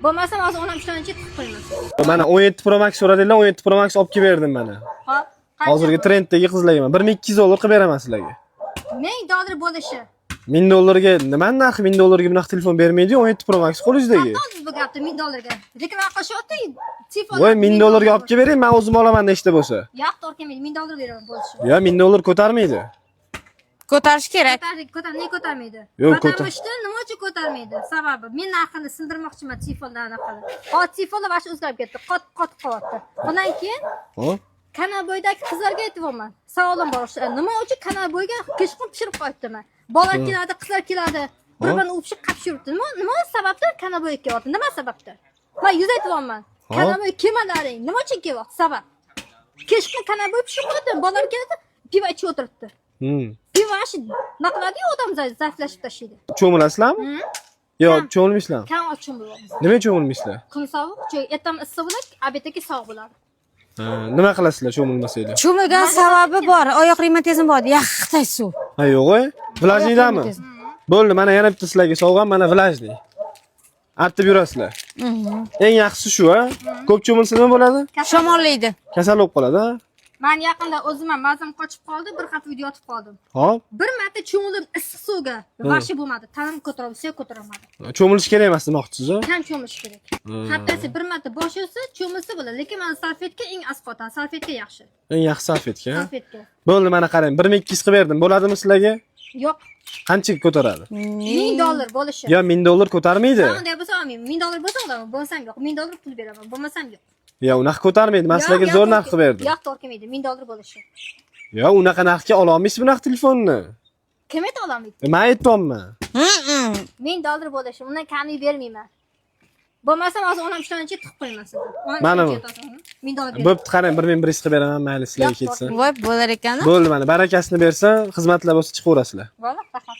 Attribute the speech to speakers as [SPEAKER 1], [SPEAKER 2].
[SPEAKER 1] Bo'lmasam hozir onam ishonchi tiqib qo'yman.
[SPEAKER 2] Mana 17 Pro Max so'radinglar, 17 Pro Max olib kelib berdim mana.
[SPEAKER 1] Hop. Qancha
[SPEAKER 2] Hozirgi
[SPEAKER 1] bu?
[SPEAKER 2] trenddagi qizlarga man 1200 dollar qilib beraman sizlarga.
[SPEAKER 1] 1000 dollar bo'lishi.
[SPEAKER 2] 1000 dollarga nimani narxi, 1000 dollarga bunaqa telefon bermaydi-yu, 17 Pro Max qo'lingizdagi.
[SPEAKER 1] Qanday bu gapni 1000 dollarga? Reklama qilishyapti. Telefon.
[SPEAKER 2] Voy, 1000 dollarga olib kelib bering, men o'zim olaman nechta bo'lsa.
[SPEAKER 1] Yo'q, to'g'ri kelmaydi. 1000 dollar beraman bo'lishi.
[SPEAKER 2] Yo, 1000 dollar ko'tarmaydi.
[SPEAKER 3] Ko'tarish kerak.
[SPEAKER 1] Ko'tar, ko'tar, nega ko'tarmaydi?
[SPEAKER 2] Yo'q,
[SPEAKER 1] Ko'tarmishdi, nima uchun ko'tarmaydi? Sababi men narxini sindirmoqchiman telefondan anaqa. Hozir telefonlar вообще o'zgarib ketdi. Qot qot qilyapti. Undan keyin
[SPEAKER 2] Hop.
[SPEAKER 1] Kanal bo'yidagi qizlarga aytyapman. Savolim bor. O'sha, nima uchun kanal bo'yiga kechqurun pishirib qo'yibdiman? Bolalar keladi, qizlar keladi. Bir-birini o'pishib qapishib yuribdi. Nima sababdan kanal bo'yiga kelyapti? Nima sababdan? Man yuz aytyapman. Kanal bo'yiga kelmalaring. Nima uchun kelyapti? Sabab. Kechqurun kanal bo'yi pishirib qo'ydim. Bolalar keladi, pivo ichib o'tiribdi. Pivo shu nima qiladi-yu, odam zaiflashib tashlaydi.
[SPEAKER 2] Cho'milasizlarmi?
[SPEAKER 1] Hmm?
[SPEAKER 2] Yo'q, cho'milmaysizlarmi?
[SPEAKER 1] Kam och cho'milyapmiz.
[SPEAKER 2] Nima cho'milmaysizlar?
[SPEAKER 1] Kun sovuq, chunki ertam issiq bo'ladi, обед dagi sovuq bo'ladi.
[SPEAKER 2] Ha, nima qilasizlar cho'milmasanglar?
[SPEAKER 3] Cho'milgan sababi bor. Oyoq revmatizm bor. Yaxtay suv.
[SPEAKER 2] Ha, yo'q, влажный dami?
[SPEAKER 3] Oyoq revmatizm.
[SPEAKER 2] Bo'ldi, mana yana bitta sizlarga sovg'am, mana влажный. Artib yurasizlar. Eng yaxshisi shu, ha? Ko'p cho'milsa nima bo'ladi?
[SPEAKER 3] Shamollaydi.
[SPEAKER 2] Kasal bo'lib qoladi, ha?
[SPEAKER 1] Man yaqinda o'zim ham mazam qochib qoldi, bir hafta uyda yotib qoldim.
[SPEAKER 2] Hop.
[SPEAKER 1] Bir marta cho'mildim issiq suvga. Вообще bo'lmadi. Tanam ko'tarolmadi, suyak ko'tarolmadi.
[SPEAKER 2] Cho'milish kerak emas demoqchisiz, ha?
[SPEAKER 1] Kam cho'milish kerak. Haftasi bir marta bosh yuvsa, cho'milsa bo'ladi. Lekin mana salfetka eng asqotadi. Salfetka yaxshi.
[SPEAKER 2] Eng yaxshi salfetka, ha?
[SPEAKER 1] Salfetka.
[SPEAKER 2] Bo'ldi, mana qarang, 1200 qilib berdim. Bo'ladimi sizlarga?
[SPEAKER 1] Yo'q,
[SPEAKER 2] Qanchaga ko'taradi?
[SPEAKER 1] 1000 dollar bo'lishi.
[SPEAKER 2] Yo, 1000 dollar ko'tarmaydi.
[SPEAKER 1] Man unday bo'lsa olmayman. 1000 dollar bo'lsa olaman, bo'lmasam yo'q. 1000 dollar pul beraman, bo'lmasam yo'q.
[SPEAKER 2] Yo, unaqa ko'tarmaydi. Men sizlarga
[SPEAKER 1] Yo'q,
[SPEAKER 2] zo'r
[SPEAKER 1] yo'q,
[SPEAKER 2] narx qilib berdim.
[SPEAKER 1] Yo'q, to'g'ri kelmaydi. 1000 dollar bo'lishi.
[SPEAKER 2] Yo, unaqa narxga ola olmaysiz bunaqa telefonni.
[SPEAKER 1] Kim ayta olmaydi?
[SPEAKER 2] Men aytyapman.
[SPEAKER 1] 1000 dollar bo'lishi. Undan kami bermayman. Bo'lmasam hozir onam ishonchi tiqib qo'yaman sizga. Onam
[SPEAKER 2] Mana bu.
[SPEAKER 1] ishonchi yotadi. 1000 dollar beraman.
[SPEAKER 2] Bo'pti, qarang, 1100 qilib beraman, mayli sizlarga
[SPEAKER 1] Yo'q,
[SPEAKER 2] ketsin.
[SPEAKER 3] Voy, bo'lar ekan.
[SPEAKER 2] Bo'ldi, mana barakasini bersin, xizmatlar bo'lsa chiqaverasizlar.
[SPEAKER 1] Bo'ldi, rahmat.